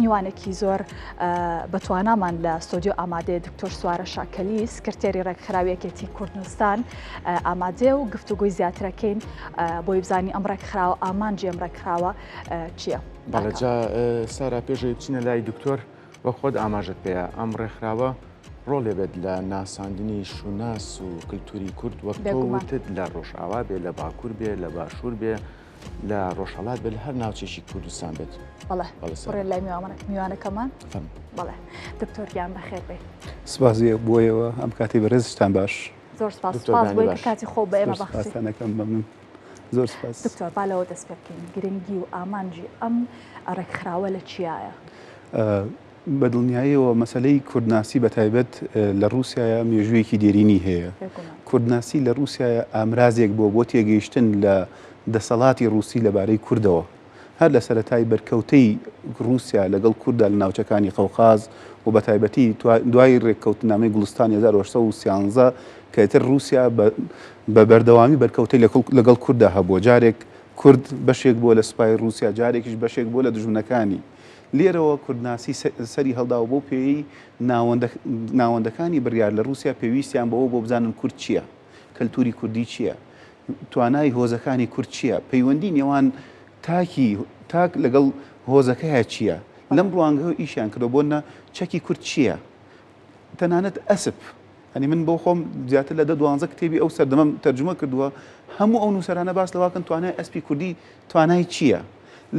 میوانێکی زۆر بەتوانامان لە ستۆدیۆ ئامادەیە، دکتۆر سوارە شاکەلی سکرتێری ڕێکخراوی یەکێتی کوردستان ئامادەیە و گفتوگۆی زیاترەکەین بۆی بزانی ئەم ڕێکخراوە ئامانجی ئەم ڕێکخراوە چییە. بەڵێ جا سارا پێشەوەی بچینە لای دکتۆر وەک خۆت ئاماژەت پێیە ئەم ڕێکخراوە ڕۆڵێ بێت لە ناساندنی شوناس و کللتوری کورد وەک تۆ وتت لە ڕۆژئاوا بێ لە باکوور بێ لە باشوور بێ لە ڕۆژهەڵات بێ لە هەر ناوچێکی کوردستان بێت. بەڵێ بەڵێ لای میوانەکەمان بەڵێ دکتۆر گیان بەخێر بێ. سپاس بۆیەوە ئەم کاتی بەڕێزتان باش. زۆر سپاس سپاس بۆی کە کاتی خۆ بە ئێمە بەخشی. سپاستانەکەم مەمنون. زۆر سپاس. دکتۆر با لەوە دەست پێ بکەین گرنگی و ئامانجی ئەم ڕێکخراوە لە چیایە؟ بە دڵنیاییەوە مەسەلەی کوردناسی بە تایبەت لە ڕووسیایە مێژوویەکی دێرینی هەیە. کوردناسی لە ڕووسیایە ئامرازێک بووە بۆ تێگەیشتن لە دەسەڵاتی ڕووسی لەبارەی کوردەوە. هەر لە سەرەتای بەرکەوتەی ڕووسیا لەگەڵ کورددا لە ناوچەکانی قەوقاز و بە تایبەتی دوای ڕێککەوتنامەی گوڵستانی 1813 کە ئیتر ڕووسیا بە بەردەوامی بەرکەوتەی لەگەڵ کورددا هەبووە. جارێک کورد بەشێک بووە لە سوپای ڕووسیا، جارێکیش بەشێک بووە لە دوژمنەکانی. لێرەوە کوردناسی سەری هەڵداوە بەو پێیەی ناوەندەکانی بڕیار لە ڕووسیا پێویستیان بەوە بووە بزانن کورد چییە، کەلتووری کوردی چییە، توانای هۆزەکانی کورد چییە، پەیوەندی نێوان تاکی تاک لەگەڵ هۆزەکەیا چییە، لەم ڕوانگەوە ئیشیان کردووە بۆ نە چەکی کورد چییە، تەنانەت ئەسپ یانی من بۆ خۆم زیاتر لە دە دوانزە کتێبی ئەو سەردەمەم تەرجومە کردووە، هەموو ئەو نووسەرانە باس لەوەکەن توانای ئەسپی کوردی توانای چییە؟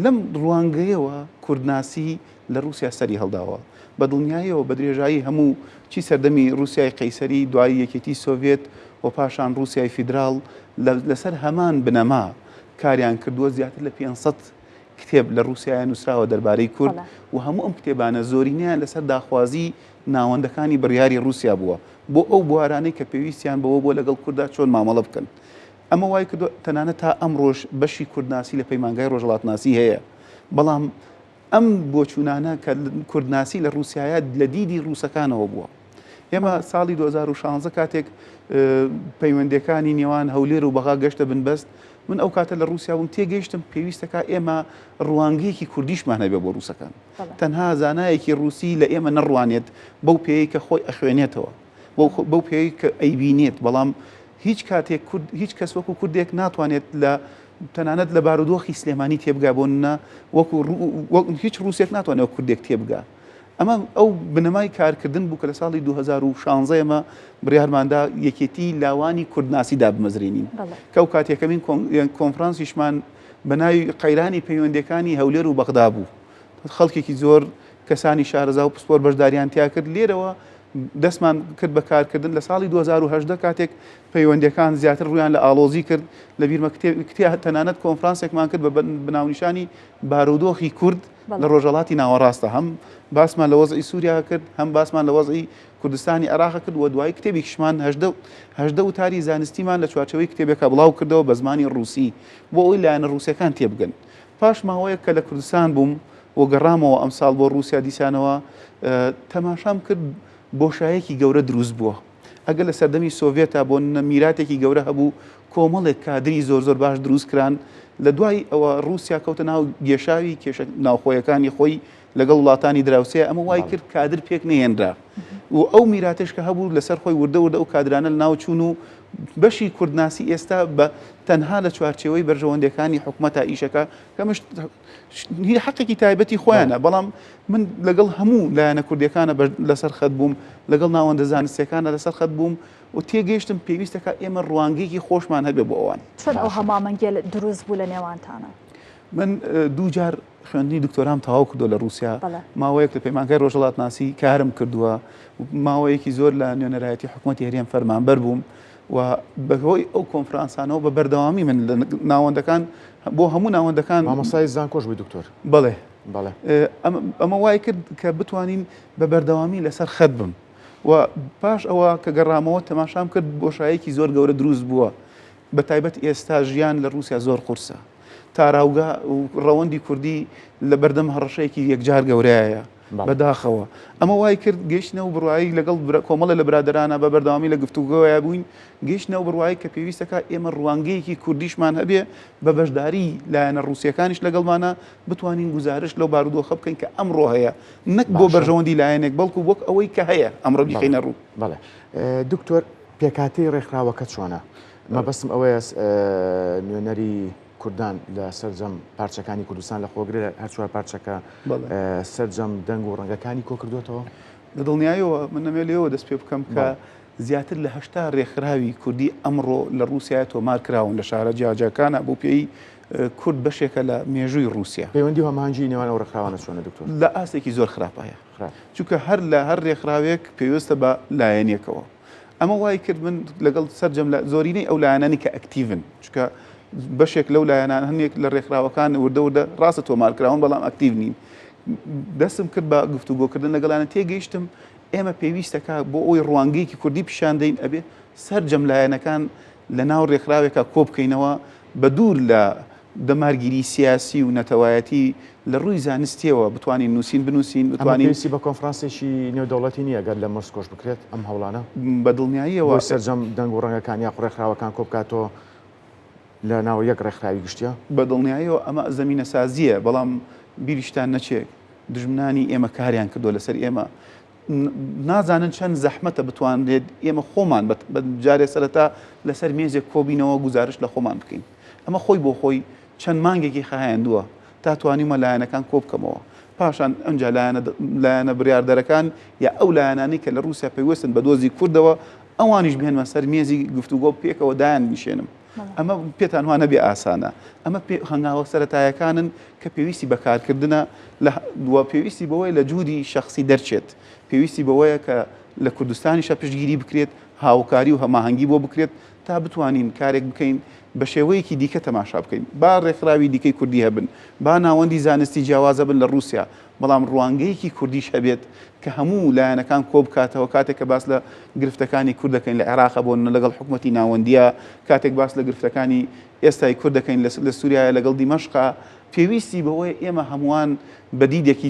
لەم ڕوانگەیەوە کوردناسی لە ڕووسیا سەری هەڵداوە. بە دڵنیاییەوە بە درێژایی هەموو چی سەردەمی ڕووسیای قەیسەری، دوایی یەکێتی سۆڤێت و پاشان ڕووسیای فیدراڵ لەسەر هەمان بنەما کاریان کردووە، زیاتر لە 500 کتێب لە ڕووسیایا نووسراوە دەربارەی کورد و هەموو ئەم کتێبانە زۆرینەیان لەسەر داخوازی ناوەندەکانی بڕیاری ڕووسیا بووە بۆ ئەو بوارانەی کە پێویستیان بەوە بووە لەگەڵ کورددا چۆن مامەڵە بکەن. ئەمە وای کردووە تەنانەت تا ئەمڕۆش بەشی کوردناسی لە پەیمانگای ڕۆژهەڵاتناسی هەیە، بەڵام ئەم بۆچوونانە کە کوردناسی لە ڕووسیایە لە دیدی ڕووسەکانەوە بووە. ئێمە ساڵی 2016 کاتێک پەیوەندیەکانی نێوان هەولێر و بەغا گەشتە بنبەست، من ئەو کاتە لە ڕووسیا بووم، تێگەیشتم پێویستەکە ئێمە ڕوانگەیەکی کوردیشمان هەبێ بۆ ڕووسەکان. تەنها زانایەکی ڕووسی لە ئێمە نەڕوانێت بەو پێیەی کە خۆی ئەخوێنێتەوە، بەو پێیەی کە ئەیبینێت، بەڵام هیچ کاتێک کورد هیچ کەس وەکو کوردێک ناتوانێت لە تەنانەت لە بارودۆخی سلێمانی تێبگا بۆ نە وەکو هیچ ڕووسێک ناتوانێت وەک کوردێک تێبگا. ئەمە ئەو بنەمای کارکردن بوو کە لە ساڵی 2016 ئێمە بڕیارماندا یەکێتی لاوانی کوردناسی دابمەزرێنین کە ئەو کات یەکەمین کۆنفرانسیشمان بە ناوی قەیرانی پەیوەندیەکانی هەولێر و بەغدا بوو. خەڵکێکی زۆر کەسانی شارەزا و پسپۆر بەشداریان تیا کرد. لێرەوە دەستمان کرد بە کارکردن لە ساڵی 2018 کاتێک پەیوەندیەکان زیاتر ڕوویان لە ئاڵۆزی کرد لە بیرمە کتێب تەنانەت کۆنفرانسێکمان کرد بە بناونیشانی بارودۆخی کورد لە ڕۆژهەڵاتی ناوەڕاستە هەم باسمان لە وەزعی سووریا کرد هەم باسمان لە وەزعی کوردستانی عێراق کرد و دوایی کتێبێکیشمان هەژدە وتاری زانستیمان لە چوارچێوەی کتێبێکا بڵاو کردەوە بە زمانی ڕووسی بۆ ئەوەی لایەنە ڕووسەکان تێبگەن. پاش ماوەیەک کە لە کوردستان بووم و گەڕامەوە ئەمساڵ بۆ ڕووسیا دیسانەوە تەماشام کرد بۆشایەکی گەورە دروست بووە. ئەگەر لە سەردەمی سۆڤێتا بۆ میراتێکی گەورە هەبوو، کۆمەڵێک کادری زۆر زۆر باش دروست کران، لە دوای ئەوە ڕووسیا کەوتە ناو گێشاوی کێشە ناوخۆیەکانی خۆی لەگەڵ وڵاتانی دراوسێ، ئەمە وای کرد کادر پێک نەهێنرا و ئەو میراتەش کە هەبوو لەسەر خۆی وردە وردە ئەو کادرانە لەناو چوون و بەشی کوردناسی ئێستا بە تەنها لە چوارچێوەی بەرژەوەندیەکانی حکومەتا ئیشەکە کە مش هی حەقێکی تایبەتی خۆیانە بەڵام من لەگەڵ هەموو لایەنە کوردیەکانە لەسەر خەت بووم لەگەڵ ناوەندە زانستیەکانە لەسەر خەت بووم و تێگەیشتم پێویستەکە ئێمە ڕوانگەیەکی خۆشمان هەبێ بۆ ئەوان. چۆن ئەو هەمامەنگیە دروست بوو لە نێوانتانە؟ من دوو جار خوێندنی دکتۆرام تەواو کردووە لە ڕووسیا، ماوەیەک لە پەیمانگای ڕۆژهەڵاتناسی کارم کردووە، ماوەیەکی زۆر لە نوێنەرایەتی حکوومەتی هەرێم فەرمانبەر بووم و بەهۆی ئەو کۆنفرانسانەوە بە بەردەوامی من لە ناوەندەکان بۆ هەموو ناوەندەکان مامۆستای زانکۆش بووی دکتۆر؟ بەڵێ بەڵێ ئەمە وای کرد کە بتوانین بە بەردەوامی لەسەر خەت بم و پاش ئەوە کە گەڕامەوە تەماشام کرد بۆشایەکی زۆر گەورە دروست بووە بە تایبەت ئێستا ژیان لە ڕووسیا زۆر قورسە تاراوگە و ڕەوەندی کوردی لە بەردەم هەڕەشەیەکی یەکجار گەورەیە. بەداخەوە ئەمە وای کرد گەیشتنە و بڕایی لەگەڵ کۆمەڵە لە برادەرانە بە بەردەوامی لە گفتوگۆیا بووین گەیشتنە و بڕوایی کە پێویستەکە ئێمە ڕوانگەیەکی کوردیشمان هەبێ بە بەشداری لایەنە ڕووسیەکانیش لەگەڵمانە بتوانین گوزارشت لەو بارودۆخە بکەین کە ئەمڕۆ هەیە نەک بۆ بەرژەوەندی لایەنێک بەڵکو وەک ئەوەی کە هەیە ئەمڕۆ بیخەینە ڕوو. بەڵێ دکتۆر پێکهاتەی ڕێکخراوەکە چۆنە؟ مەبەستم ئەوەیە نوێنەری کوردان لە سەرجەم پارچەکانی کوردستان لە خۆگرێ هەر چوار پارچەکە سەرجەم دەنگ و ڕەنگەکانی کۆکردوێتەوە؟ بە دڵنیایەوە من نەمێ لێەوە دەست پێ بکەم کە زیاتر لە 80 ڕێکخراوی کوردی ئەمڕۆ لە ڕووسیا تۆمار کراون لە شارە جیاجیاکانە بۆ پێی کورد بەشێکە لە مێژووی ڕووسیا. پەیوەندی و هەماهەنگی نێوان ئەو ڕێکخراوانە چۆنە دکتۆر؟ لە ئاستێکی زۆر خراپایە. چونکە هەر لە هەر ڕێکخراوێک پێویستە بە لایەنێکەوە. ئەمە وای کرد من لەگەڵ سەرجەم لە زۆرینەی ئەو لایەنانی کە ئەکتیڤن، چونکە بەشێک لەو لایەنان هەندێک لە ڕێکخراوەکان وردە وردە ڕاستە تۆمار کراون بەڵام ئەکتیڤ نین. دەستم کرد بە گفتوگۆکردن لەگەڵیان تێگەیشتم ئێمە پێویستەکە بۆ ئەوەی ڕوانگەیەکی کوردی پیشان دەین ئەبێ سەرجەم لایەنەکان لە ناو ڕێکخراوێکا کۆبکەینەوە بە دوور لە دەمارگیری سیاسی و نەتەوایەتی لە ڕووی زانستیەوە بتوانین نووسین بنووسین ئەمە بتوانین پێویستی بە کۆنفرانسێکی نێودەوڵەتی نییە گەر لە مۆسکۆش بکرێت ئەم هەوڵانە؟ بە دڵنیاییەوە. بۆی سەرجەم دەنگ و ڕەنگەکان یاخود ڕێکخراوەکان کۆبکاتەوە لە ناو یەک ڕێکخراوی گشتیە؟ بە دڵنیاییەوە ئەمە زەمینەسازییە، بەڵام بیریشتان نەچێت دوژمنانی ئێمە کاریان کردووە لەسەر ئێمە، نازانن چەند زەحمەتە بتوانرێت ئێمە خۆمان بە جارێ سەرەتا لەسەر مێزێک کۆبینەوە گوزارشت لە خۆمان بکەین. ئەمە خۆی بۆ خۆی چەند مانگێکی خایاندووە تا توانیومە لایەنەکان کۆبکەمەوە. پاشان ئەمجا لایەنە بڕیاردەرەکان یا ئەو لایەنانەی کە لە ڕووسیا پەیوەستن بە دۆزی کوردەوە ئەوانیش بهێنمە سەر مێزی گفتوگۆ پێکەوە دایاننیشێنم. ئەمە پێتان وا نەبێ ئاسانە. ئەمە هەنگاوە سەرەتایەکانن کە پێویستی بە کارکردنە و پێویستی بەوەیە لە جوودی شەخسی دەرچێت. پێویستی بەوەیە کە لە کوردستانیشا پشتگیری بکرێت، هاوکاری و هەماهەنگی بۆ بکرێت تا بتوانین کارێک بکەین بە شێوەیەکی دیکە تەماشا بکەین. با ڕێکخراوی دیکەی کوردی هەبن، با ناوەندی زانستی جیاواز هەبن لە ڕووسیا، بەڵام ڕوانگەیەکی کوردیش هەبێت کە هەموو لایەنەکان کۆبکاتەوە کاتێک کە باس لە گرفتەکانی کورد دەکەین لە عێراق بۆ نمونە لەگەڵ حکومەتی ناوەندیە، کاتێک باس لە گرفتەکانی ئێستای کورد دەکەین لە سوریایە لەگەڵ دیمەشقا، پێویستی بەوەیە ئێمە هەمووان بە دیدێکی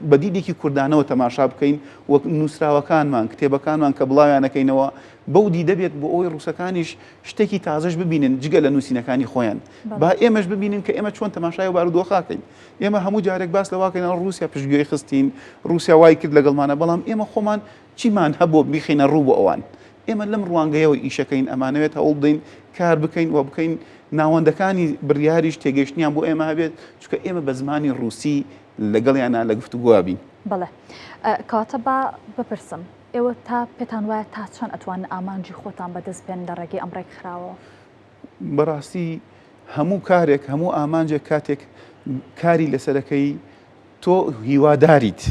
بە دیدێکی کوردانەوە تەماشا بکەین و نووسراوەکانمان، کتێبەکانمان کە بڵاویان ئەکەینەوە بەو دیدە بێت بۆ ئەوەی ڕووسەکانیش شتێکی تازەش ببینن جگە لە نووسینەکانی خۆیان. با ئێمەش ببینن کە ئێمە چۆن تەماشای ئەو بارودۆخە ئەکەین. ئێمە هەموو جارێک باس لەوە ئەکەین ئەڵێن ڕووسیا پشتگوێی خستین، ڕووسیا وای کرد لەگەڵمانە، بەڵام ئێمە خۆمان چیمان هەبووە بیخەینە ڕوو بۆ ئەوان؟ ئێمە لەم ڕوانگەیەوە ئیشەکەین، ئەمانەوێت هەوڵ بدەین کار بکەین و بکەین ناوەندەکانی بڕیاریش تێگەیشتنیان بۆ ئێمە هەبێت، چونکە ئێمە بە زمانی ڕووسی لەگەڵیانا لە گفتوگۆ بین. بەڵێ. کەواتە با بپرسم، ئێوە تا پێتان وایە تا چەند ئەتوانن ئامانجی خۆتان بەدەست بێنن لە ڕێگەی ئەم ڕێکخراوەوە؟ بەڕاستی هەموو کارێک، هەموو ئامانجێک کاتێک کاری لەسەرەکەی تۆ هیواداریت،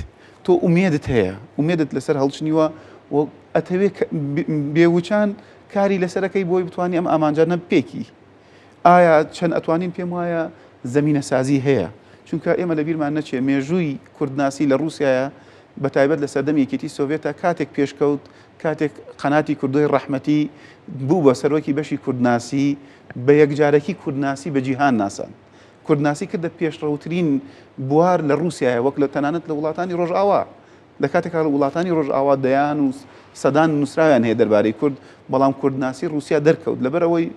تۆ ئومێدت هەیە، ئومێدت لەسەر هەڵچنیوە و ئەتەوێ بێوچان کاری لەسەرەکەی بۆی بتانی ئەم ئامانجانە بپێکی. ئایا چەند ئەتوانین پێم وایە زەمینەسازی هەیە چونکە ئێمە لە بیرمان نەچێ مێژووی کوردناسی لە ڕووسایە بە تایبەت لە سەردەمی یەکێتی سۆڤێتا کاتێک پێشکەوت کاتێک قەناتی کوردۆی ڕەحمەتی بوو بە سەرۆکی بەشی کوردناسی بە یەکجارەکی کوردناسی بە جیهان ناسان کوردناسی کردە پێشڕەوترین بوار لە ڕووسایە وەک لە تەنانەت لە وڵاتانی ڕۆژئاوا لە کاتێکا وڵاتانی ڕۆژئاوا دەیان و سەدان نووسراویان هەیە دەربارەی کورد، بەڵام کوردناسی ڕووسیا دەرکەوت لەبەرئەوەی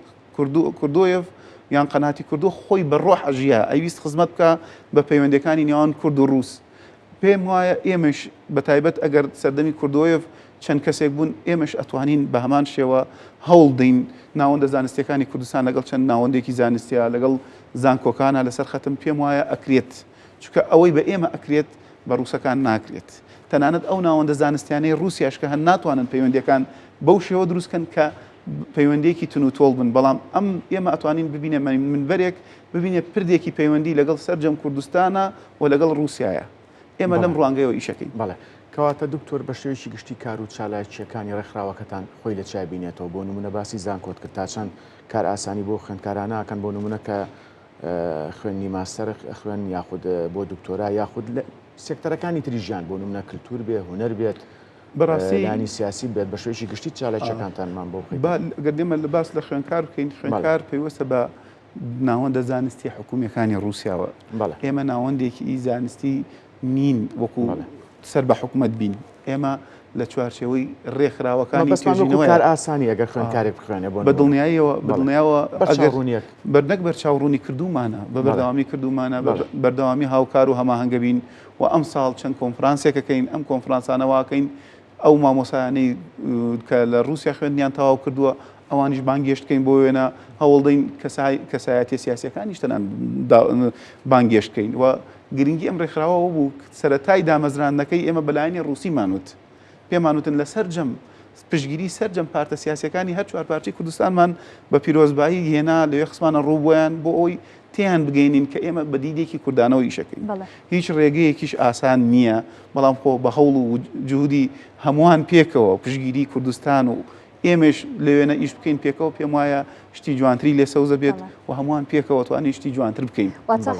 کوردۆیەڤ یان قەناتی کوردۆ خۆی بە ڕۆح ئەژیا، ئەیویست خزمەت بکا بە پەیوەندیەکانی نێوان کورد و ڕووس. پێم وایە ئێمەش بە تایبەت ئەگەر سەردەمی کوردۆیەڤ چەند کەسێک بوون، ئێمەش ئەتوانین بە هەمان شێوە هەوڵ دەین ناوەندە زانستیەکانی کوردستان لەگەڵ چەند ناوەندێکی زانستیا لەگەڵ زانکۆکانا لەسەر خەتم پێم وایە ئەکرێت. چونکە ئەوەی بە ئێمە ئەکرێت بە ڕووسەکان ناکرێت. تەنانەت ئەو ناوەندە زانستیانەی ڕووسیاش کە هەن ناتوانن پەیوەندیەکان بەو شێوە دروست کەن کە پەیوەندیەکی تون و تۆڵ بن، بەڵام ئەم ئێمە ئەتوانین ببینە منبەرێک، ببینە پردێکی پەیوەندی لەگەڵ سەرجەم کوردستانا و لەگەڵ ڕووسیایا. ئێمە لەم ڕوانگەیەوە ئیشەکەین. بەڵێ. کەواتە دکتۆر بە شێوەیەکی گشتی کار و چالاکییەکانی ڕێکخراوەکەتان خۆی لە چیا بینێتەوە؟ بۆ نموونە باسی زانکۆت کرد، تا چەند کارئاسانی بۆ خوێندکارانە ئەکەن بۆ نموونە کە خوێندنی ماستەر خوێن یاخود بۆ دکتۆرا یاخود لە سێکتەرەکانی تری ژیان بۆ نمونە کللتور بێ هونەر بێت بەڕاستی لانی سیاسی بێت بە شێوەیەکی گشتی چالاکیەکانتانمان بۆ بخەیت. با گەر ئێمە لە باس لە خوێندکار بکەین خوێندکار پەیوەستە بە ناوەندە زانستی حکومیەکانی ڕووسیاوە بەڵێ. ئێمە ناوەندێکی زانستی نین وەکو بەڵێ. سەر بە حکومەت بین، ئێمە لە چوارچێوەی ڕێکخراوەکانی مەبەستمان وەکو توێژینەوەیە. کار ئاسانی ئەگەر خوێندکارێک بخوێنێ بۆ بە نموونە. دڵنیاییەوە بە بەڵێ. دڵنیایەوە بەرچاو ئەگەر ڕوونییەک. بەر نەک بەرچاو ڕوونی کردوومانە، بە بەڵێ. بەردەوامی کردوومانە، بە بەڵێ. بەردەوامی هاوکار و هەماهەنگە بین و ئەمساڵ چەند کۆنفرانسێک ئەکەین، ئەم کۆنفرانسانە وا ئەکەین ئەو مامۆستایانەی کە لە ڕووسیا خوێندنیان تەواو کردووە ئەوانیش بانگێشت کەین بۆ وێنە هەوڵدەین کەسایەتیە سیاسیەکانیش تەنان بانگێشت کەین و گرنگی ئەم ڕێکخراوە ئەوە بوو سەرەتای دامەزراندنەکەی ئێمە بەلایەنی ڕووسیمان وت پێمان وتن لە سەرجەم پشتگیری سەرجەم پارتە سیاسیەکانی هەر چوار پارچەی کوردستانمان بە پیرۆزبایی هێنا لەوێ خستمانە ڕوو بۆیان بۆ ئەوەی تێیان بگەینین کە ئێمە بە دیدێکی کوردانەوە ئیشەکەین. هیچ ڕێگەیەکیش ئاسان نییە، بەڵام خۆ بە هەوڵ و جهودی هەمووان پێکەوە پشتگیری کوردستان و ئێمەش لەوێنە ئیش بکەین پێکەوە پێم وایە شتی جوانتری لێ سەوزە بێت و هەمووان پێکەوە توانین شتی جوانتر بکەین. واتە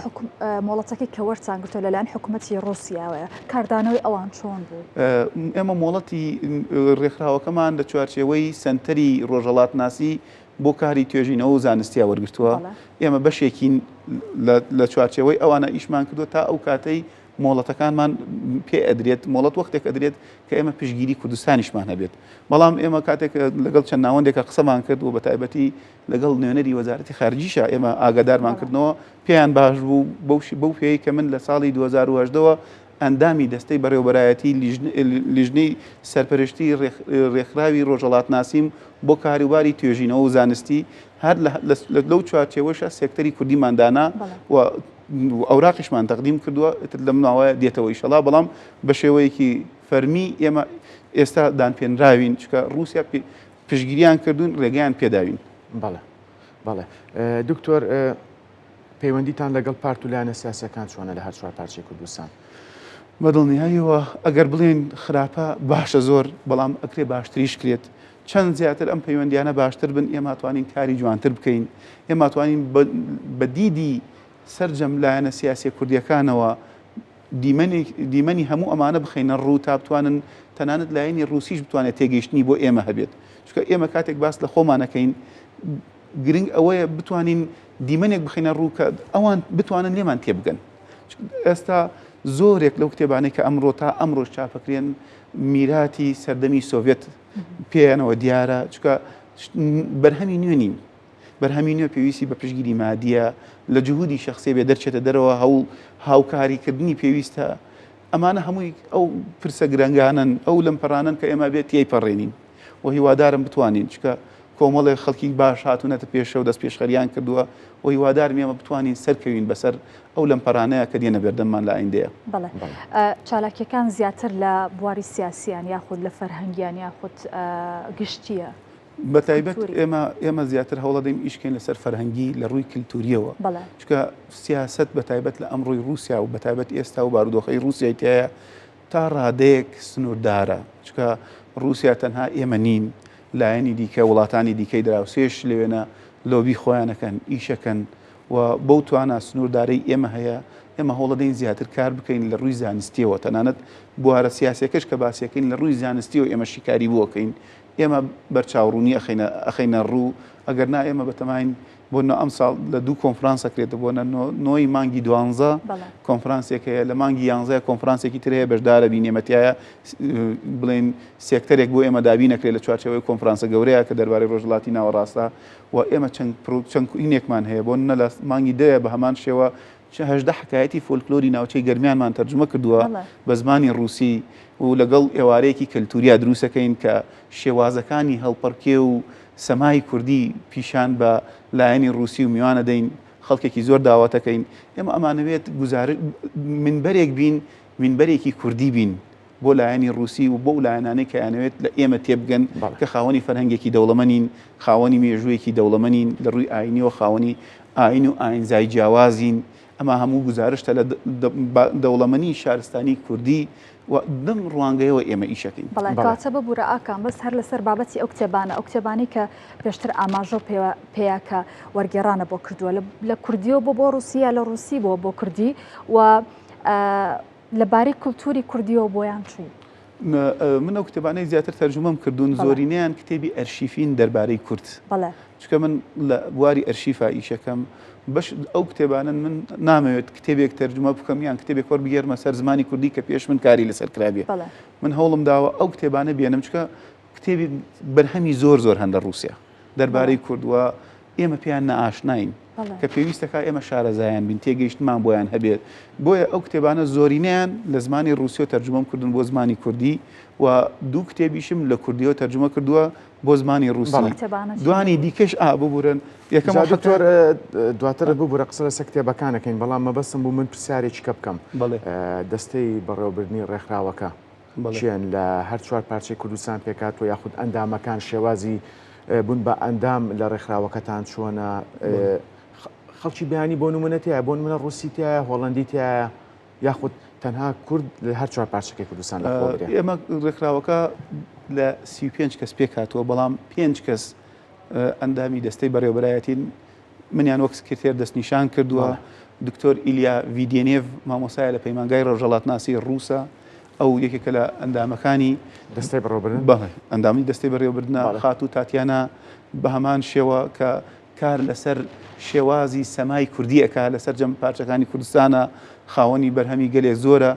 مۆڵەتەکەی کە وەرتان گرتووە لەلایەن حکوومەتی ڕووسیاوەیە، کاردانەوەی ئەوان چۆن بوو؟ ئێمە مۆڵەتی ڕێکخراوەکەمان لە چوارچێوەی سەنتەری ڕۆژهەڵاتناسی بۆ کاری توێژینەوە و زانستیا وەرگرتووە، ئێمە بەشێکین لە چوارچێوەی ئەوانە ئیشمان کردووە تا ئەو کاتەی مۆڵەتەکانمان پێ ئەدرێت، مۆڵەت وەختێک ئەدرێت کە ئێمە پشتگیری کوردستانیشمان هەبێت. بەڵام ئێمە کاتێک لەگەڵ چەند ناوەندێکە قسەمان کرد و بە تایبەتی لەگەڵ نوێنەری وەزارەتی خارجیشا ئێمە ئاگادارمان کردنەوە، پێیان باش بوو بەو پێیەی کە من لە ساڵی 2018 وە ئەندامی دەستەی بەڕێوەبەرایەتی لیژنەی سەرپەرشتی ڕێکخراوی ڕۆژهەڵاتناسیم بۆ کاروباری توێژینەوە و زانستی، هەر لەو چوارچێوەشە سێکتەری کوردیمان دانا و ئەوراقیشمان تەقدیم کردووە، ئیتر لەم ماوەیە دێتەوە ئیشەڵا، بەڵام بە شێوەیەکی فەرمی ئێمە ئێستا دانپێنراوین، چونکە ڕووسیا پشتگیریان کردوون، ڕێگەیان پێداوین. بەڵێ بەڵێ دکتۆر پەیوەندیتان لەگەڵ پارت و لایەنە سیاسیەکان چۆنە لە هەر چوار پارچەی کوردستان؟ بە دڵنیاییەوە ئەگەر بڵێین خراپە باشە زۆر، بەڵام ئەکرێ باشتریش کرێت. چەند زیاتر ئەم پەیوەندیانە باشتر بن ئێمە توانین کاری جوانتر بکەین، ئێمە توانین بە دیدی سەرجەم لایەنە سیاسیە کوردیەکانەوە دیمەنی هەموو ئەمانە بخەینە ڕوو تا بتوانن تەنانەت لایەنی ڕووسیش بتوانێت تێگەیشتنی بۆ ئێمە هەبێت. چونکە ئێمە کاتێک باس لە خۆمانەکەین گرنگ ئەوەیە بتوانین دیمەنێک بخەینە ڕوو کە ئەوان بتوانن لێمان تێبگەن. ئێستا زۆرێک لەو کتێبانەی کە ئەمڕۆ تا ئەمڕۆش چاپەکرێن میراتی سەردەمی سۆڤێت پێیانەوە دیارە، چونکە بەرهەمی نوێ نین. بەرهەمی نوێ پێویستی بە پشتگیری مادیە، لە جهودی شەخسی بێ دەرچێتە دەرەوە، هەوڵ هاوکاریکردنی پێویستە. ئەمانە هەمووی ئەو پرسە گرنگانەن، ئەو لەمپەرانەن کە ئێمە بێت تێیپەڕێنین و هیوادارم بتوانین، چونکە کۆمەڵێک خەڵکی باش هاتوونەتە پێشەوە دەستپێشخەریان کردووە و هیوادارم ئێمە بتوانین سەرکەوین بەسەر ئەو لەمپەرانەیە کە دێنە بەردەممان لە ئایندەیە. بەڵێ چالاکیەکان زیاتر لە بواری سیاسیان یاخود لە فەرهەنگیان یاخود گشتیە؟ بە تایبەت ئێمە ئێمە زیاتر هەوڵەدەین ئیش کەین لەسەر فەرهەنگی لە ڕووی کلتوریەوە چونکە سیاسەت بە تایبەت لە ئەمڕۆی ڕووسیا و بە تایبەت ئێستا و بارودۆخەی ڕووسیای تایە تا ڕادەیەک سنووردارە چونکە ڕووسیا تەنها ئێمە نین لایەنی دیکە وڵاتانی دیکەی دراوسێش لەوێنە لۆبی خۆیانەکەن ئیشەکەن و بەو توانا سنووردارەی ئێمە هەیە ئێمە هەوڵەدەین زیاتر کار بکەین لە ڕووی زانستیەوە تەنانەت بوارە سیاسەکەش کە باسیەکەین لە ڕووی زانستیەوە ئێمە شیکاری بۆکەین ئێمە بەرچاوڕوونی ئەخەینە ئەخەینە ڕوو، ئەگەر نا ئێمە بەتەماین بۆ نە ئەمساڵ لە دوو کۆنفرانس ئەکرێت بۆ نە نۆی مانگی دوانزە کۆنفرانسێک هەیە لە مانگی یانزە کۆنفرانسێکی تر هەیە بەشدارە بین ئێمە تیایە بڵێن سێکتەرێک بۆ ئێمە دابین ئەکرێت لە چوارچێوەی کۆنفرانسە گەورەیە کە دەربارەی ڕۆژهەڵاتی ناوەڕاستە و ئێمە چەند چەند هینێکمان هەیە بۆ نە لە مانگی دەیە بە هەمان شێوە 18 حکایەتی فۆلکلۆری ناوچەی گەرمیانمان تەرجومە کردووە بە زمانی ڕووسی و لەگەڵ ئێوارەیەکی کەلتوریا دروستەکەین کە شێوازەکانی هەڵپەڕکێ و سەمای کوردی پیشان بە لایەنی ڕووسی و میوان ئەدەین، خەڵکێکی زۆر داوەتەکەین. ئێمە ئەمانەوێت گوزار مینبەرێک بین، مینبەرێکی کوردی بین بۆ لایەنی ڕووسی و بۆ ئەو لایەنانەی کە ئەیانەوێت لە ئێمە تێبگەن کە خاوەنی فەرهەنگێکی دەوڵەمەنین، خاوەنی مێژوویەکی دەوڵەمەنین، لە ڕووی ئایینیەوە خاوەنی ئایین و ئایینزای جیاوازین. ئەمە هەموو گوزارشتە لە دەوڵەمەنی شارستانی کوردی و لەم ڕوانگەیەوە ئێمە ئیشەکەین. بەڵێ کەواتە ببورە ئاکام بەس هەر لەسەر بابەتی ئەو کتێبانە ئەو کتێبانەی کە پێشتر ئاماژەو پێوە پێیا کە وەرگێڕانە بۆ کردووە لە کوردیەوە بۆ بۆ ڕووسی یا لە ڕووسی بۆ بۆ کوردی و لەبارەی کولتوری کوردیەوە بۆیان چوو؟ من ئەو کتێبانەی زیاتر تەرجومەم کردوون زۆرینەیان کتێبی ئەرشیفین دەربارەی کورد. چونکە من لە بواری ئەرشیفا ئیشەکەم بەش ئەو کتێبانەن من نامەوێت کتێبێک تەرجومە بکەم یان کتێبێک وەربگێرمە سەر زمانی کوردی کە پێش من کاری لەسەر کرابێ. من هەوڵم داوە ئەو کتێبانە بێنم چونکە کتێبی بەرهەمی زۆر زۆر هەن لە ڕووسیا دەربارەی کورد و ئێمە پێیان نائاشناین کە پێویستەکە ئێمە شارەزایان بین تێگەیشتمان بۆیان هەبێت بۆیە ئەو کتێبانە زۆرینەیان لە زمانی ڕووسیەوە تەرجومەم کردن بۆ زمانی کوردی و دوو کتێبیشم لە کوردیەوە تەرجومە کردووە بۆ زمانی ڕووسی دوانی دیکەش ئا ببورن یەکەم دکتۆر دواتر ببورە قسە لەسەر کتێبەکانەکەین بەڵام مەبەستم بوو من پرسیارێکی کە بکەم دەستەی بەڕێوەبردنی ڕێکخراوەکە کێن لە هەر چوار پارچەی کوردستان پێکهاتووە یاخود ئەندامەکان شێوازی بوون بە ئەندام لە ڕێکخراوەکەتان چۆنە خەڵکی بیانی بۆ نمونە تایە بۆ نمونە ڕوسی تایە هۆڵندی تایە یاخود تەنها کورد لە هەر چوار پارچەکەی کوردستان لە خۆ گرێ؟ ئێمە ڕێکخراوەکە لە 35 کەس پێکهاتووە بەڵام پێنج کەس ئەندامی دەستەی بەڕێوەبەرایەتین منیان وەک سکرتێر دەستنیشان کردووە. دکتۆر ئیلیا ڤیدێنێڤ مامۆستایە لە پەیمانگای ڕۆژهەڵاتناسی ڕووسە، ئەو یەکێکە لە ئەندامەکانی دەستەی بەڕێوەبردن. بەڵێ، ئەندامی دەستەی بەڕێوەبردنە. خاتوو تاتیانا بە هەمان شێوە کە کار لەسەر شێوازی سەمای کوردی ئەکا لە سەرجەم پارچەکانی کوردستانە، خاوەنی بەرهەمی گەلێک زۆرە.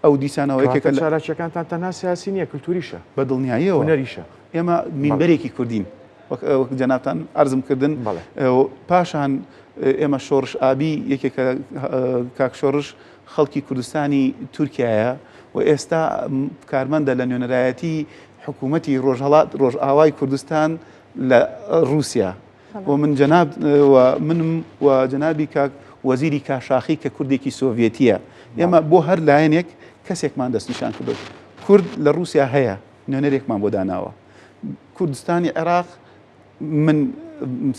ئەو دیسانەوە یەکێکە لە. چالاکییەکانتان تەنها سیاسی نییە، کلتوریشە. بە دڵنیاییەوە. هونەریشە. ئێمە مینبەرێکی کوردین. وەک جەنابتان عەرزم کردن. پاشان ئێمە شۆڕش ئابی یەکێکە کاک شۆڕش خەڵکی کوردستانی تورکیایە و ئێستا کارمەندە لە نوێنەرایەتی حکوومەتی ڕۆژهەڵات ڕۆژئاوای کوردستان لە ڕووسیا. و من جەناب و منم و جەنابی کاک وەزیری کاشاخی کە کوردێکی سۆڤێتیە ئێمە بۆ هەر لایەنێک کەسێکمان دەستنیشان کردو کورد لە ڕووسیا هەیە نوێنەرێکمان بۆ داناوە کوردستانی عێراق من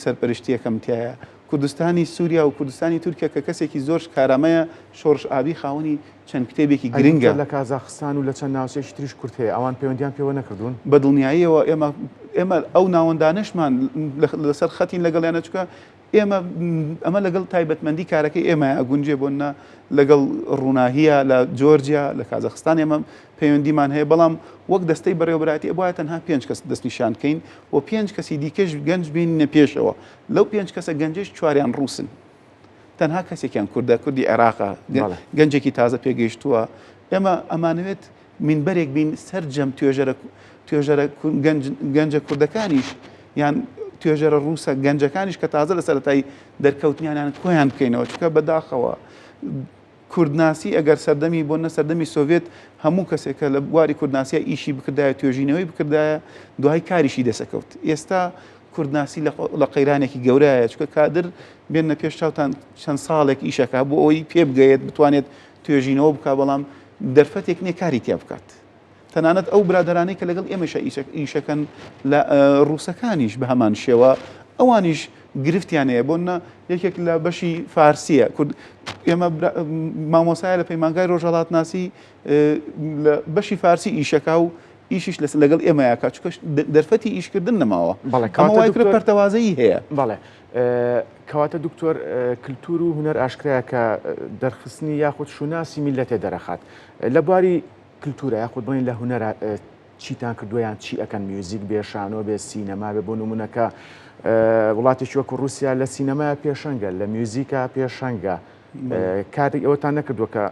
سەرپەرشتیەکەم تایە کوردستانی سووریا و کوردستانی تورکیا کە کەسێکی زۆر کارامەیە شۆڕش ئابی خاوەنی چەند کتێبێکی گرنگە. لە کازاخستان و لە چەند ناوچەیەکی تریش کورد هەیە، ئەوان پەیوەندیان پێوە نەکردوون؟ بە دڵنیاییەوە ئێمە ئێمە ئەو ناوەندانەشمان لەسەر خەتین لەگەڵیانە چونکە ئێمە ئەمە لەگەڵ تایبەتمەندی کارەکەی ئێمە ئەگونجێ بۆ نە لەگەڵ ڕووناهیە لە جۆرجیا لە کازاخستان ئێمە پەیوەندیمان هەیە بەڵام وەک دەستەی بەڕێوەبەرایەتی ئەبوایە تەنها پێنج کەس دەستنیشان بکەین و پێنج کەسی دیکەش گەنج بێنینە پێشەوە لەو پێنج کەسە گەنجەش چواریان ڕووسن. تەنها کەسێکیان کوردە، کوردی عێراقە، گەنجێکی تازە پێگەیشتووە. ئێمە ئەمانەوێت مینبەرێک بین سەرجەم توێژەرە توێژەرە گەنجە کوردەکانیش یان توێژەرە ڕووسە گەنجەکانیش کە تازە لە سەرەتای دەرکەوتنیانیان کۆیان بکەینەوە چونکە بەداخەوە کوردناسی ئەگەر سەردەمی بۆ نە سەردەمی سۆڤێت هەموو کەسێک کە لە بواری کوردناسیا ئیشی بکردایە توێژینەوەی بکردایە دوای کاریشی دەسەکەوت ئێستا کوردناسی لە قەیرانێکی گەورایە چونکە کادر بێنە پێش چاوتان چەند ساڵێک ئیشەکە بۆ ئەوەی پێ بگەیەت بتوانێت توێژینەوە بکە بەڵام دەرفەتێک نییە کاری تیا بکات تەنانەت ئەو برادەرانەی کە لەگەڵ ئێمەشا ئیشەکەن لە ڕووسەکانیش بە هەمان شێوە ئەوانیش گرفتیان هەیە بۆ نە یەکێک لە بەشی فارسیە کورد ئێمە مامۆسایە لە پەیمانگای ڕۆژهەڵاتناسی لە بەشی فارسی ئیشەکە و ئیشیش لەس لەگەڵ ئێمەیاکە چونکە دەرفەتی ئیشکردن نەماوە بەڵێ ئەمە وای کرد پەرتەوازەیی هەیە. بەڵێ کەواتە دکتۆر کلتور و هونەر ئاشکرایە کە دەرخستنی یاخود شوناسی میللەتێ دەرەخات لە بواری کلتورە یاخود بڵێین لە هونەرا چیتان کردووە یان چی ئەکەن میوزیک بێ شانۆ بێ سینەما بێ بۆ نمونە کە وڵاتێکی وەکو رووسیا لە سینەما پێشەنگە لە میوزیکا پێشەنگە کاری ئەوەتان نەکردووە کە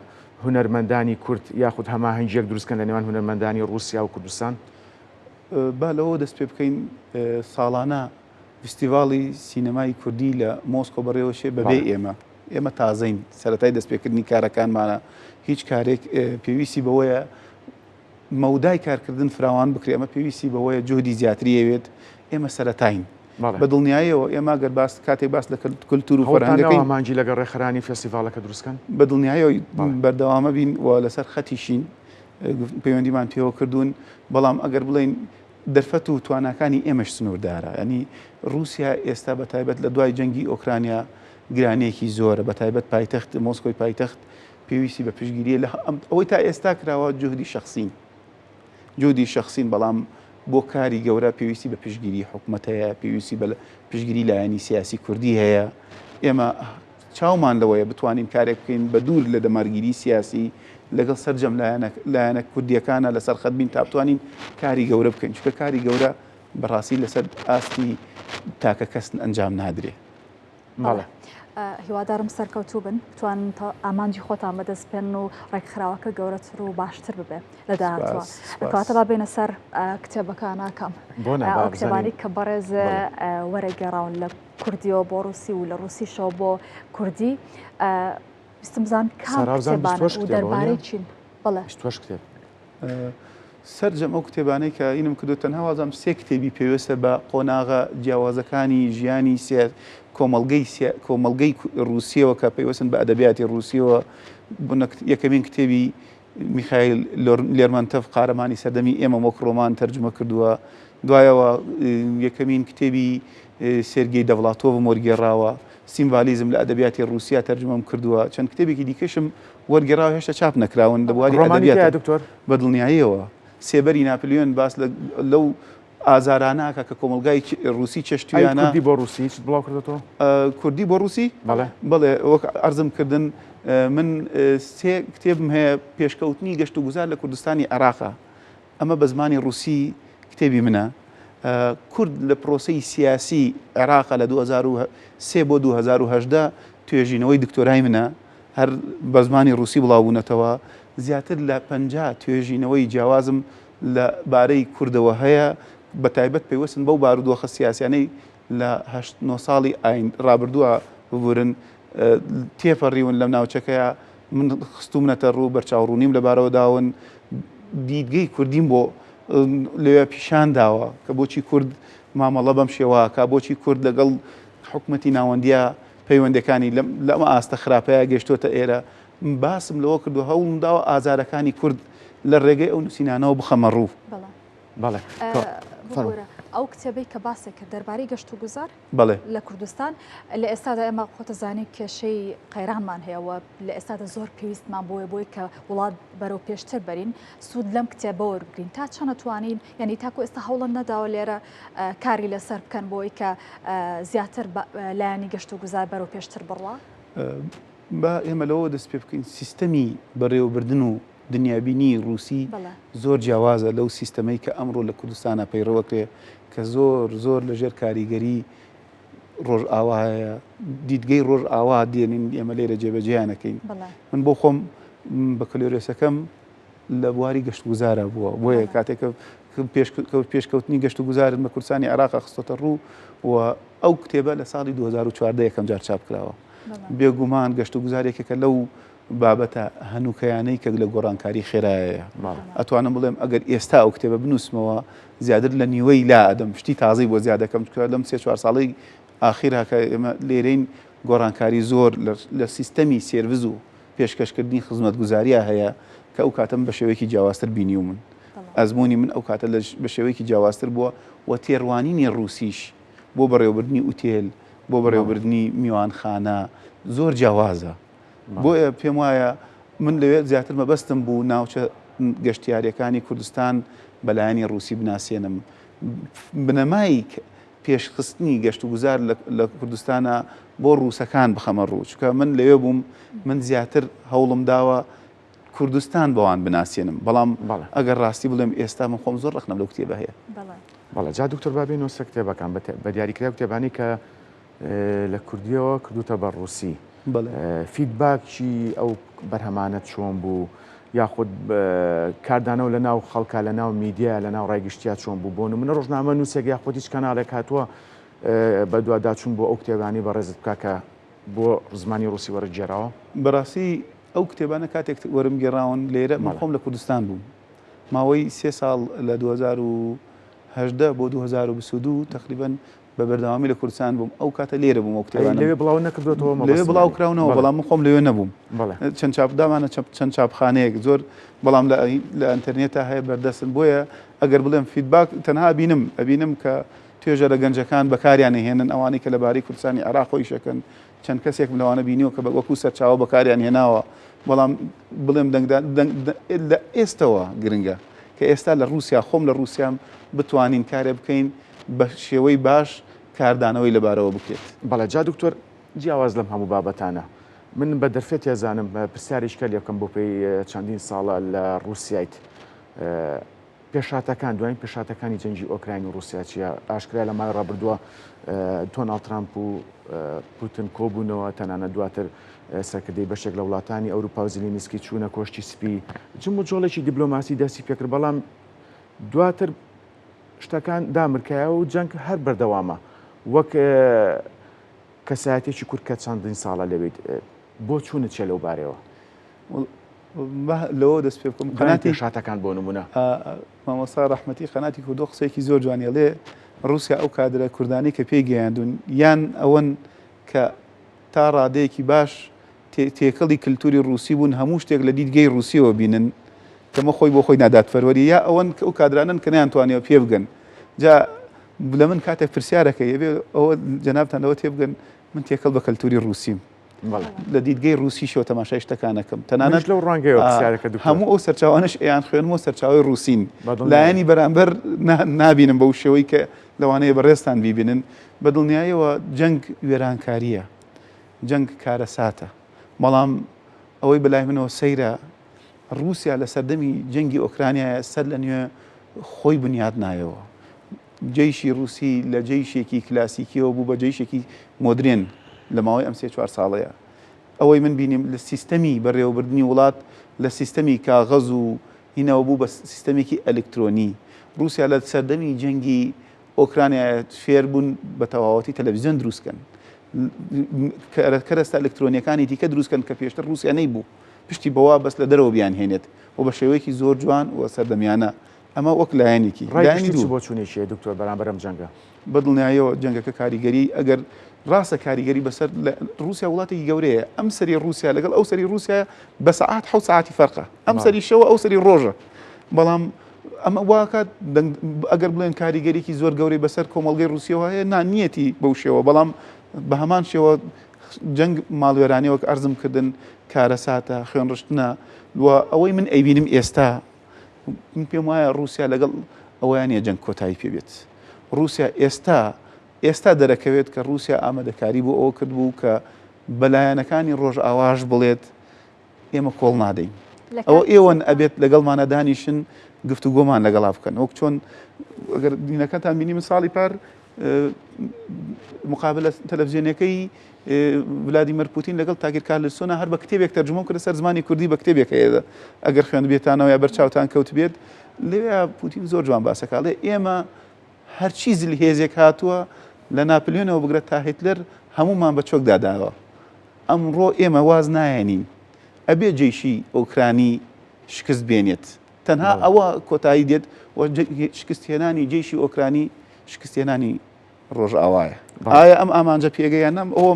هونەرمەندانی کورد یاخود هەماهەنگیەک دروستکەن لە نێوان هونەرمەندانی رووسیا و کوردستان؟ با لەوە دەست پێ بکەین ساڵانە فیستیڤاڵی سینەمای کوردی لە مۆسکۆ بەڕێوەچێ بەبێ ئێمە. ئێمە تازەین، سەرەتای دەستپێکردنی کارەکانمانە، هیچ کارێک پێویستی بەوەیە مەودای کارکردن فراوان بکرێ، ئەمە پێویستی بەوەیە جوهدی زیاتری ئەوێت، ئێمە سەرەتاین. بە دڵنیاییەوە ئێمە گەر باس کاتێک باس لە کولتوور و فەرهەنگەکەی مانگی لەگەڵ ڕێکخەرانی فێستیڤاڵەکە دروستکەن؟ بە دڵنیاییەوە بەردەوامە بین و لەسەر خەتیشین، پەیوەندیمان پێوە کردوون، بەڵام ئەگەر بڵێین دەرفەت و تواناکانی ئێمەش سنووردارە، یانی ڕووسیا ئێستا بە تایبەت لە دوای جەنگی ئۆکرانیا گرانییەکی زۆرە، بە تایبەت پایتەخت مۆسکۆی پایتەخت پێویستی بە پشتگیرییە لە ئەوەی تا ئێستا کراوە جوهدی شەخسین جوهدی شەخسین بەڵام بۆ کاری گەورە پێویستی بە پشتگیری حکومەت هەیە، پێویستی بە پشتگیری لایەنی سیاسی کوردی هەیە. ئێمە چاومان لەوەیە بتوانین کارێک بکەین بە دوور لە دەمارگیری سیاسی. لەگەڵ سەرجەم لایەنە لایەنە کوردییەکانە لەسەر خەت بین تا بتوانین کاری گەورە بکەین چونکە کاری گەورە بەڕاستی لەسەر ئاستی تاکە کەس ئەنجام نادرێ. بەڵێ هیوادارم سەرکەوتوو بن بتوانن تا ئامانجی خۆتان بەدەست بێنن و ڕێکخراوەکە گەورەتر و باشتر ببێ لە داهاتووە کەواتە با بێنە سەر کتێبەکان ناکەم ئەو کتێبانەی کە بەڕێز وەرەگێڕاون لە کوردیەوە بۆ ڕوسی و لە ڕوسیشەوە بۆ کوردی ویستم بزانم کام کتێبانە و دەربارەی چین بەڵێ کتێب سەرجەم ئەو کتێبانەی کە ئینم کردو تەنها وازم سێ کتێبی پێویستە بە قۆناغە جیاوازەکانی ژیانی سێ کۆمەڵگەی کۆمەڵگەی ڕووسیەوە کە پەیوەستن بە ئەدەبیاتی ڕووسیەوە یەکەمین کتێبی میخایل لێرمەنتەف قارەمانی سەردەمی ئێمە وەک ڕۆمان تەرجمە کردووە دوایەوە یەکەمین کتێبی سێرگی دەڤڵاتۆڤم وەرگێڕاوە سیمڤالیزم لە ئەدەبیاتی ڕووسیا تەرجمەم کردووە چەند کتێبێکی دیکەشم وەرگێڕاوە هێشتا چاپ نەکراون لە بواری ئەدەبیاتە دکتۆر بە دڵنیاییەوە سێبەری ناپلیۆن باس لەو ئازارانە ئەکا کە کۆمەڵگای ڕووسی چەشتویانە. کوردی بۆ ڕووسی هیچت بڵاو کردۆتەوە؟ کوردی بۆ ڕووسی؟ بەڵێ. بەڵێ وەک عەرزم کردن من سێ کتێبم هەیە پێشکەوتنی گەشتوگوزار لە کوردستانی عێراقە ئەمە بە زمانی ڕووسی کتێبی منە کورد لە پرۆسەی سیاسی عێراقە لە 2003 بۆ 2018 توێژینەوەی دکتۆرای منە هەر بە زمانی ڕووسی بڵاو بوونەتەوە زیاتر لە 50 توێژینەوەی جیاوازم لە بارەی کوردەوە هەیە، بە تایبەت پەیوەستن بەو بارودۆخە سیاسیانەی لە هەشت نۆ ساڵی ئاین ڕابردووە ببورن تێپەڕیون لەم ناوچەکەیە من خستومنەتە ڕوو بەرچاوڕوونیم لەبارەوە داون دیدگەی کوردیم بۆ لەوێ پیشان داوە کە بۆچی کورد مامەڵە بەم شێوەکە بۆچی کورد لەگەڵ حکومەتی ناوەندیە پەیوەندەکانی لەم ئاستە خراپەیە گەشتۆتە ئێرە باسم لەوە کردووە هەوڵم داوە ئازارەکانی کورد لە ڕێگەی ئەو نووسینانەوە بخەمە ڕوو. بەڵێ. ببورە ئەو کتێبەی کە باسێک کرد دەربارەی گەشت و گوزار بەڵێ لە کوردستان لە ئێستادا ئێمە خۆتەزانی کێشەی قەیرانمان هەیە و لە ئێستادا زۆر پێویستمان بۆیە بۆی کە وڵات بەرەو پێشتر بەرین سوود لەم کتێبە وەربگرین تا چەند توانین یعنی تاکو ئێستا هەوڵە نەداوە لێرە کاری لەسەر بکەن بۆی کە زیاتر لایەنی گەشت و گوزار بەرەو پێشتر بڕوا. با ئێمە لەوەوە دەست پێ بکەین سیستەمی بەڕێوەبردن و دنیابینی ڕووسی زۆر جیاوازە لەو سیستەمەی کە ئەمڕۆ لە کوردستانە پەیڕەوەکرێ کە زۆر زۆر لەژێر کاریگەری ڕۆژئاوا هەیە دیدگەی ڕۆژئاوا دێنین ئێمە لێرە جێبەجێیانەکەین من بۆ خۆم بەکەلۆریۆسەکەم لە بواری گەشتوگوزارا بووە بۆیە کاتێک پێشکەوتنی گەشتوگوزارت بە کوردستانی عێراق خستۆتە ڕوو و ئەو کتێبە لە ساڵی 2014 یەکەم جار چاپ کراوە بێگومان گەشتوگوزار یەکێکە لەو بابەتە هەنووکەیانەی کە لە گۆڕانکاری خێرایە ئەتوانم بڵێم ئەگەر ئێستا ئەو کتێبە بنووسمەوە زیاتر لە نیوەی لا ئەدەم شتی تازەی بۆ زیادەکەم چونکە لەم سێ چوار ساڵەی ئاخیرا کە ئێمە لێرەین گۆڕانکاری زۆر لە سیستەمی سێرڤز و پێشکەشکردنی خزمەتگوزارییا هەیە کە ئەو کاتە من بە شێوەیەکی جیاوازتر بینیومن. ئەزموونی من ئەو کاتە بە شێوەیەکی جیاوازتر بووە و تێڕوانینی ڕووسیش بۆ بەڕێوەبردنی ئوتێل، بۆ بەڕێوەبردنی میوانخانە زۆر جیاوازە. بۆیە پێم وایە من لەوێ زیاتر مەبەستم بوو ناوچە گەشتیارییەکانی کوردستان بە لایەنی ڕووسی بناسێنم. بنەمای پێشخستنی گەشتوگوزار لە کوردستانا بۆ ڕووسەکان بخەمە ڕوو، چونکە من لەوێ بووم، من زیاتر هەوڵم داوە کوردستان بەوان بناسێنم، بەڵام ئەگەر ڕاستی بڵێم ئێستا من خۆم زۆر ڕەخنەم لەو کتێبە هەیە. بەڵێ جا دکتۆر با بێینەوە سەر کتێبەکان، بە دیاریکراوی کتێبانەی کە لە کوردییەوە کردووتە بە ڕووسی. فیدباکی ئەو بەرهەمانە چۆن بوو؟ یاخود کاردانەوە لە ناو خەڵکا لە ناو میدیا لە ناو ڕای گشتیا چۆن بوو؟ بۆ نمونە ڕۆژنامە نووسێک یاخود هیچ کەناڵێک هاتووە بەدواداچوون بۆ ئەو کتێبانەی بەڕێزت بکا کە بۆ زمانی ڕووسی وەرگێراوە؟ بەڕاستی ئەو کتێبانە کاتێک وەرمگێڕاون لێرە من خۆم لە کوردستان بووم ماوەی سێ ساڵ لە 2018 بۆ 2022 تقریبا بە بەردەوامی لە کوردستان بووم ئەو کاتە لێرە بووم ئەو کتێبانەم لەوێ بڵاو نەکردوێتەوە لەوێ بڵاو کراونەوە بەڵام من خۆم لەوێ نەبووم چەند چاپدامانە چەند چاپخانەیەک زۆر بەڵام لە ئینتەرنێتا هەیە بەردەستن بۆیە ئەگەر بڵێم feedback تەنها بینم ئەبینم کە توێژەرە گەنجەکان بەکاریان هێنن ئەوانەی کە لەبارەی کوردستانی عێراق ئیشەکەن چەند کەسێکم لەوانە بینیوە کە وەکو سەرچاوە بەکاریان هێناوە بەڵام بڵێم دەنگدان لە ئێستەوە گرنگە کە ئێستا لە رووسیا خۆم لە رووسیام بتوانین کارێ بکەین بە شێوەی باش کاردانەوەی لەبارەوە بکرێت. بەڵێ جا دکتۆر جیاواز لەم هەموو بابەتانە. من بە دەرفەتی ئەزانم پرسیارێکە لێ بکەم بۆ پێی چەندین ساڵە لە ڕووسیایت پێشهاتەکان دوایین پێشهاتەکانی جەنگی ئۆکراین و ڕووسیا چییە؟ ئاشکرا لە ماوەی ڕابردووە دۆناڵد ترامپ و پوتن کۆبوونەوە تەنانەت دواتر سەرکردەی بەشێک لە وڵاتانی ئەوروپا و زلینسکی چوونە کۆشکی سپی جم و جۆڵێکی دیبلۆماسی دەستی پێکرد بەڵام دواتر شتەکان دامرکایە و جەنگ هەر بەردەوامە وەک کەسایەتێکی کورد کە چەندین ساڵە لەوێیت بۆ چوونت چیە لەو بارەیەوە؟ با لەوە دەست پێ بکەم قەناتی شاتەکان بۆ نمونە مامۆستا ڕەحمەتی قەناتی کوردۆ قسەیەکی زۆر جوانی ئەڵێ ڕووسیا ئەو کادرە کوردانەی کە پێی گەیاندون یان ئەوەن کە تا ڕادەیەکی باش تێکەڵی کللتوری ڕوسی بوون هەموو شتێک لە دیدگەی ڕوسیەوە بینن کەمە خۆی بۆ خۆی نادادپەروەری یا ئەوەن کە ئەو کادرانن کە نەیانتوانیوە پێ بگەن جا لە من کاتێک پرسیارەکەی ئەبێ ئەوە جەنابتان لەوە تێبگەن من تێکەڵ بە کەلتوری ڕوسیم لە دیدگەی ڕوسیشەوە تەماشای شتەکان ئەکەم تەنانەت لەو ڕوانگەیەوە پرسیارەکە دکتۆر. هەموو ئەو سەرچاوانەش ئەیان خوێنمەوە سەرچاوەی ڕوسین لایەنی بەرامبەر نابینم بەو شێوەی کە لەوانەیە بەڕێزتان بیبینن بە دڵنیایەوە جەنگ وێرانکارییە جەنگ کارەساتە بەڵام ئەوەی بەلای منەوە سەیرە ڕووسیا لە سەردەمی جەنگی ئۆکرانیایە سەر لە نوێ خۆی بنیات نایەوە. جەیشی ڕووسی لە جەیشێکی کلاسیکیەوە بوو بە جەیشێکی مۆدرێن لە ماوەی ئەم سێ چوار ساڵەیە. ئەوەی من بینیم لە سیستەمی بەڕێوەبردنی وڵات لە سیستەمی کاغەز و هینەوە بوو بە سیستەمێکی ئەلکترۆنی. ڕووسیا لە سەردەمی جەنگی ئۆکرانیایە فێر بوون بە تەواوەتی تەلەڤیزیۆن دروست کەن. کەرەستە ئەلکترۆنیەکانی دیکە دروست کەن کە پێشتر ڕووسیا نەیبوو. پشتی بەوە بەست لە دەرەوە بیانهێنێت و بە شێوەیەکی زۆر جوان و سەردەمیانە ئەمە وەک لایەنێکی. ڕای لایەنی گشتی چ دوو. بۆچوونێکی هەیە دکتۆر بەرامبەر ئەم جەنگە؟ بە دڵنیاییەوە جەنگەکە کاریگەری ئەگەر ڕاستە کاریگەری بەسەر لە ڕووسیا وڵاتێکی گەورەیە ئەم سەری ڕووسیا لەگەڵ ئەو سەری ڕووسیا بە سەعات حەوت سەعاتی فەرقە ئەم بەڵێ. سەری شەوە ئەو سەری ڕۆژە بەڵام ئەمە واکات دەنگ ئەگەر بڵێن کاریگەریی زۆر گەورەی بەسەر کۆمەڵگەی ڕووسیەوە هەیە نا نییەتی بەو شێوە بەڵام بە هەمان شێوە جەنگ ماڵوێرانی وەک عەرزم کردن کارەساتە، خوێنڕشتنە و ئەوەی من ئەیبینم ئێستا من پێم وایە ڕووسیا لەگەڵ ئەوەیان نیە جەنگ کۆتایی پێ بێت. ڕووسیا ئێستا ئێستا دەرەکەوێت کە ڕووسیا ئامادەکاری بۆ ئەوە کردبوو کە بە لایەنەکانی ڕۆژئاواش بڵێت ئێمە کۆڵ نادەین. ئەوە ئێوەن ئەبێت لەگەڵمانە دانیشن گفتوگۆمان لەگەڵا بکەن وەک چۆن ئەگەر دینەکەتان بینی من ساڵی پار مقابلە تەلەڤزیۆنەکەی ولادیمەر پوتین لەگەڵ تاکیر کارلسۆنا هەر بە کتێبێک تەرجمەم کردە سەر زمانی کوردی بە کتێبێک هەیە ئەگەر خوێندبێتانەوە یا بەرچاوتان کەوت بێت لەوێ پوتین زۆر جوان باسەکە ئەڵێ ئێمە هەرچی زلهێزێک هاتووە لە ناپلیۆنەوە بگرە تا هیتلەر هەمومان بە چۆکدا داوە ئەمڕۆ ئێمە واز نایەنین ئەبێ جەیشی ئۆکرانی شکست بێنێت تەنها ئەوە کۆتایی دێت و شکستهێنانی جەیشی ئۆکرانی شکستهێنانی ڕۆژئاوایە. ئایا ئەم ئامانجە پێگە یان نا ئەوە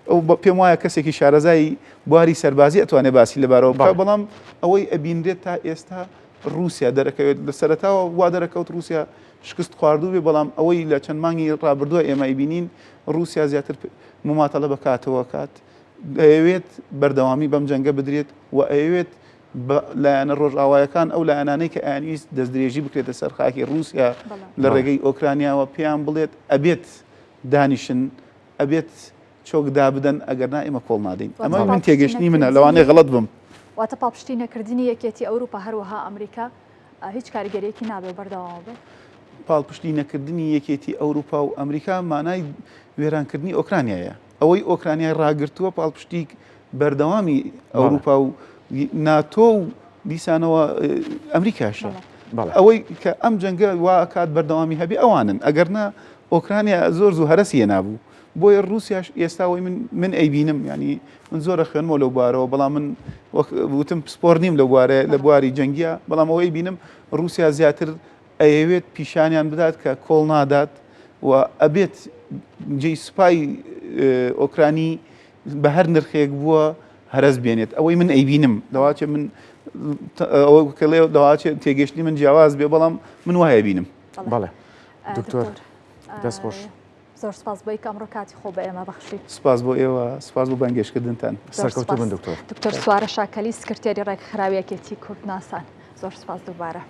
ئەو پێم وایە کەسێکی شارەزای بواری سەربازی ئەتوانێت باسی لەبارەوە بکات بەڵام ئەوەی ئەبینرێت تا ئێستا ڕووسیا دەرەکەوێت لە سەرەتاوە وا دەرەکەوت ڕووسیا شکست خواردوو بێ بەڵام ئەوەی لە چەند مانگی ڕابردووە ئێمە ئەیبینین ڕووسیا زیاتر مماتەڵە بە کاتەوە کات ئەیەوێت بەردەوامی بەم جەنگە بدرێت و ئەیەوێت بە لایەنە ڕۆژئاوایەکان ئەو لایەنانەی کە ئەیانویست دەستدرێژی بکرێتە سەر خاکی ڕووسیا لە ڕێگەی ئۆکرانیاوە پێیان بڵێت ئەبێت دانیشن ئەبێت چۆک دابدەن ئەگەر نا ئێمە کۆڵ نادەین ئەمە من تێگەشتنی منە لەوانەیە غەڵەت بم. واتە پاڵپشتی نەکردنی یەکێتی ئەوروپا هەروەها ئەمریکا هیچ کاریگەریەکی نابێ و بەردەوام بێت. پاڵپشتی نەکردنی یەکێتی ئەوروپا و ئەمریکا مانای وێرانکردنی ئۆکرانیایە. ئەوەی ئۆکرانیای ڕاگرتووە پاڵپشتی بەردەوامی ئەوروپا و ناتۆ و دیسانەوە ئەمریکاشە. ئەوەی کە ئەم جەنگە وا ئەکات بەردەوامی هەبێ ئەوانن ئەگەر نا ئۆکرانیا زۆر زوو هەرەسی هێنابوو. بۆیە ڕووسیاش ئێستا ئەوەی من من ئەیبینم یعنی من زۆرە خوێنمەوە لەو بارەوە بەڵام من وەک وتم پسپۆر نیم لەو بوارە لە بواری جەنگیە بەڵام ئەوەی بینم ڕووسیا زیاتر ئەیەوێت پیشانیان بدات کە کۆڵ نادات و ئەبێت جێی سوپای ئۆکرانی بە هەر نرخێک بووە هەرەس بێنێت ئەوەی من ئەیبینم دەواچێ من ئەوە کەڵێ دەواچێت تێگەشتنی من جیاواز بێ بەڵام من وایە بینم بەڵێ دکتۆر دەست خۆش. زۆر سپاس بۆی کە ئەمڕۆ کاتی خۆ بە ئێمە بەخشی. سپاس بۆ ئێوە، سپاس بۆ بانگێشتکردنتان. سەرکەوتوو بن دکتۆر. دکتۆر سوارە شاکەلی سکرتێری ڕێکخراوی یەکێتی کوردناسان زۆر سپاس دووبارە.